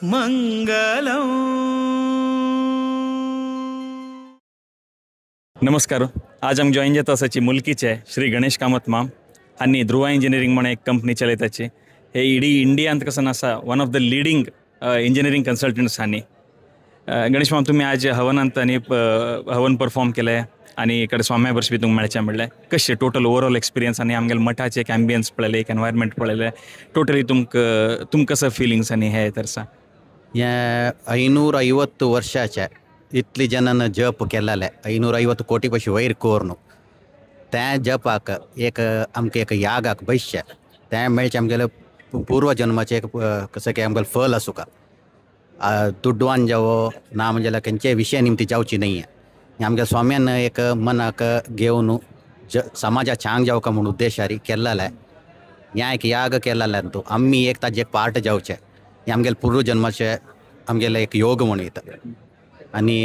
मंगलम. नमस्कार. आज आम जॉईन जाता आसाची मुलकीचे श्री गणेश कामत माम आनी ध्रुवा इंजिनियरींग म्हण एक कंपनी चलयताची. हे इडी इंडियांत कसं आसा one of the leading engineering consultants. आनी गणेश माम, तुमी आज हवनांत आनी हवन परफॉर्म केलें आनी इकडे स्वाम्या बर्स बी तुमकां मेळचें म्हणलें, कशें टोटल ओवरऑल एक्सपिरियन्स आनी आमगेले मठाचें एक एम्बियन्स पळयलें, एक एनवायरमेंट पळयलें, टोटली तुमकां तुमकां कसो फिलिंग्स आनी हे तर आसा? हे 550 ವರ್ಷಾचे इतली जनान जप केलेले, 550 कोटी पशी वयर कोरून त्या जपाक एक आमकां एक यागाक बैसचें तें मेळचें आमगेलें पूर्वजन्माचें एक कसं की आमगेलें फल आसूका. दुड्वान जावो ना म्हणजे खंयचे विशय निमती जावची न्ही. आमगे स्वाम्यान एक मनाक घेवन समाजा चांग जावका म्हूण उद्देशारी केल्लें ह्या एक याग केल्लें तूं आमी एक ताजे एक पार्ट जावचें हें आमगेलें पूर्वजन्माचें आमगेलें एक योग म्हूण येता. आनी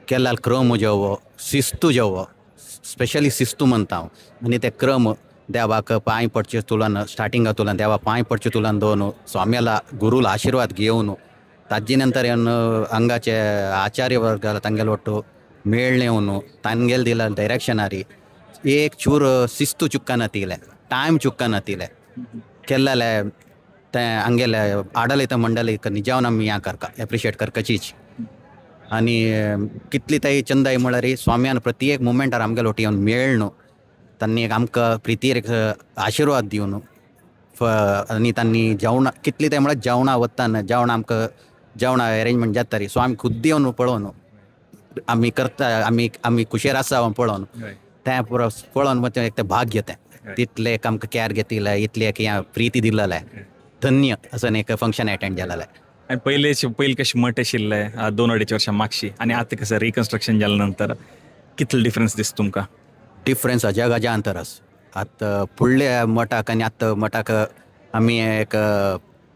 केल्ला क्रम जेवो शिस्तू जेवो स्पेशली शिस्तू म्हणटा हांव. आनी ते क्रम देवाक पांय पडचे तुलन स्टार्टिंगा तुलन देवा पांय पडचे तुलन दवरून स्वाम्याला गुरूला आशिर्वाद घेवन ताजे नंतर येवन हांगाचे आचार्य वर्ग तांगेले ಒಟ್ಟು ಮೇಳ್ನೇವನು तांगेले दिला डायरेक्शनारी एक चूर शिस्तू चुक्कानातिले टायम चुक्कानातिले केल्लेले तें हांगेले आडलित मंडळी निजावन आमी हें करका एप्रिशिएट करकाचीच. आनी कितली तरी चंदाय म्हळ्यार स्वाम्यान प्रत्येक मुमेंटार आमगेले वटी येवन मेळ न्हू तांणी एक आमकां प्रितीर एक आशिर्वाद दिवन आनी तांणी जेवणां कितली ते म्हळ्यार जेवणां वतना जेवणां आमकां जेवणां अरेंजमेंट जाता री सो आमी खुद्द येवन पळोवन आमी करता आमी आमी खुशेर आसा पळोवन तें पुरो पळोवन मातशें एक तें भाग्य तें तितलें एक आमकां कॅर घेतिल्लें इतलें एक हें प्रिती दिल्लें धन्य असो एक फंक्शन एटेंड जालेलें. आनी पयले पयलीं कशें मठ आशिल्लें 2-2.5 वर्सां मागशी आनी आतां कसं रिकन्स्ट्रक्शन जाल्या नंतर कितलो डिफरन्स दिसता तुमकां? डिफरन्स अजागजा अंतर आसा. आतां फुडल्या मठाक आनी आतां मठाक आमी एक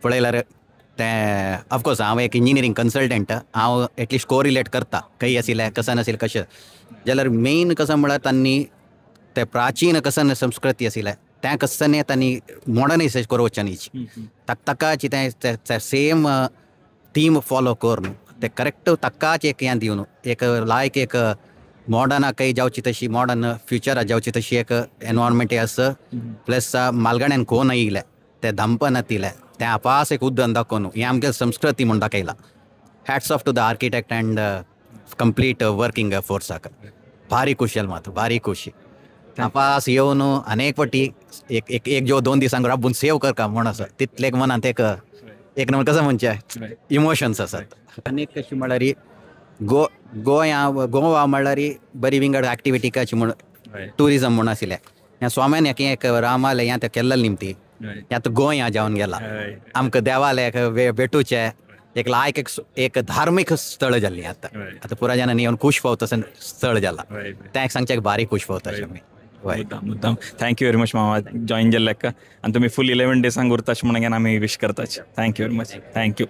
पळयल्यार तें ऑफकोर्स हांव एक इंजिनियरींग कन्सल्टंट हांव एटलिस्ट कोरिलेट करता खंय आशिल्लें कसं नाशिल्लें कशें जाल्यार मेन कसं म्हळ्यार तांणी ते प्राचीन कसं संस्कृती आशिल्लें तें कसं तांणी मॉडर्नायज करोवचें न्ही ताकाच तें सेम थीम फॉलो करून ते करेक्ट ताकाच एक हें दिवन एक लायक एक मॉडर्नाकय जावची तशी मॉडर्न फ्युचराक जावची तशी एक एनवायरमेंट आसा. प्लस मालगाण्यान कोण येयले ते धांपनातिले तें आपास एक उद्दन दाखोवन हें आमगे संस्कृती म्हूण दाखयला. Hats off to the architect and complete working फोर्साक भारी खुशी मात भारी खुशी आपास येवन अनेक पटी एक एक एक जो 2 दिसांक राबून सेव करका म्हूण आसा तितले एक मनांत एक एक नंबर कसं म्हणचें इमोशन्स आसात. आनी कशी म्हळ्यार गोंया गोवा म्हळ्यार बरी विंगड एक्टिविटी कशी म्हूण ट्युरिजम म्हूण आशिल्लें ह्या स्वाम्यान एक रामाले ह्या तें केल्लें निमती आतां गोंया जावन गेला आमकां देवाले एक भेटूचें एक लायक एक एक धार्मीक स्थळ जाल्लीं आतां आतां पुरा जाणांनी येवन खूश पावता तशें स्थळ जाला तें एक सांगचें भारी खूश पावता अशें आमी. मुद्दाम thank you very much मामा जॉईन जाल्ल्याक आनी तुमी फूल 11 डेजांक उरता अशें म्हणून आमी विश करताच. Thank you very much. Thank you.